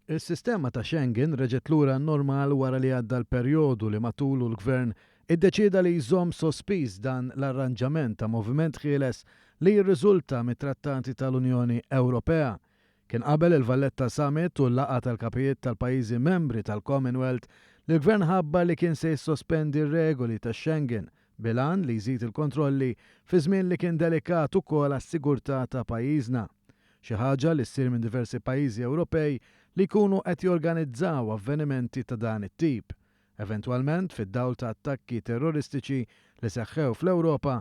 Is-sistema ta' Schengen reġgħet lura għan-normal wara li għadda l-perjodu li matulu l-Gvern iddeċieda li jżomm sospiż dan l-arranġament ta' moviment ħieles li jirriżulta mit-trattati tal-Unjoni Ewropea. Kien qabel il-Valletta Summit u l-laqgħa tal-kapijiet tal-pajjiżi membri tal-Commonwealth li l-Gvern ħabbar li kien se jissospendi r-regoli ta' Schengen bil-għan li jżid il-kontrolli fi żmien li kien delikat ukoll għas-sigurtà ta' pajjiżna. Xi ħaġa li ssir minn diversi pajjiżi Ewropej li jkunu qed jorganizzaw avvenimenti ta' dan it-tip. Eventwalment, fid-dawl ta' attakki terroristiċi li seħħew fl-Ewropa,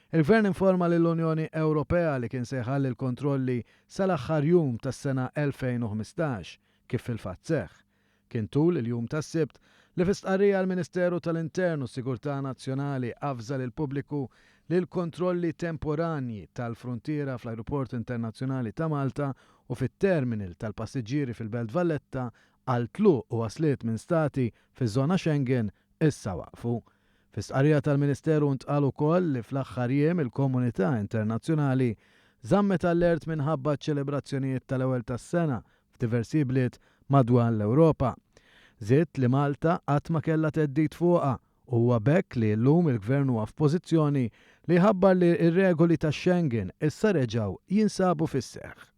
il-Gvern informa lill-Unjoni Ewropea li kien se jħalli l-kontrolli sal-aħħar jum tas-sena 2015, kif fil-fatt seħħ. Kien tul il-jum tas-Sibt li fi stqarrija l-Ministeru tal-Intern u s-Sigurtà Nazzjonali avża lill-pubbliku li l-kontrolli temporanji tal-fruntiera fl-Ajruport Internazzjonali ta' Malta u fit-terminal tal-passiġġieri fil-Belt Valletta għal tluq u wasliet minn stati fiż-żona Schengen issa waqfu. Fi stqarrija tal-Ministeru ntqal ukoll li fl-aħħar jiem il-komunità internazzjonali żammet allert minħabba ċ-ċelebrazzjonijiet tal-Ewwel tas-Sena f'diversi bliet madwar l-Ewropa. Żied li Malta qatt ma kellha theddid fuqha u huwa b'hekk li llum il-Gvern huwa f'pożizzjoni li jħabbar li r-regoli tax-Schengen issa reġgħu jinsabu fis-seħħ.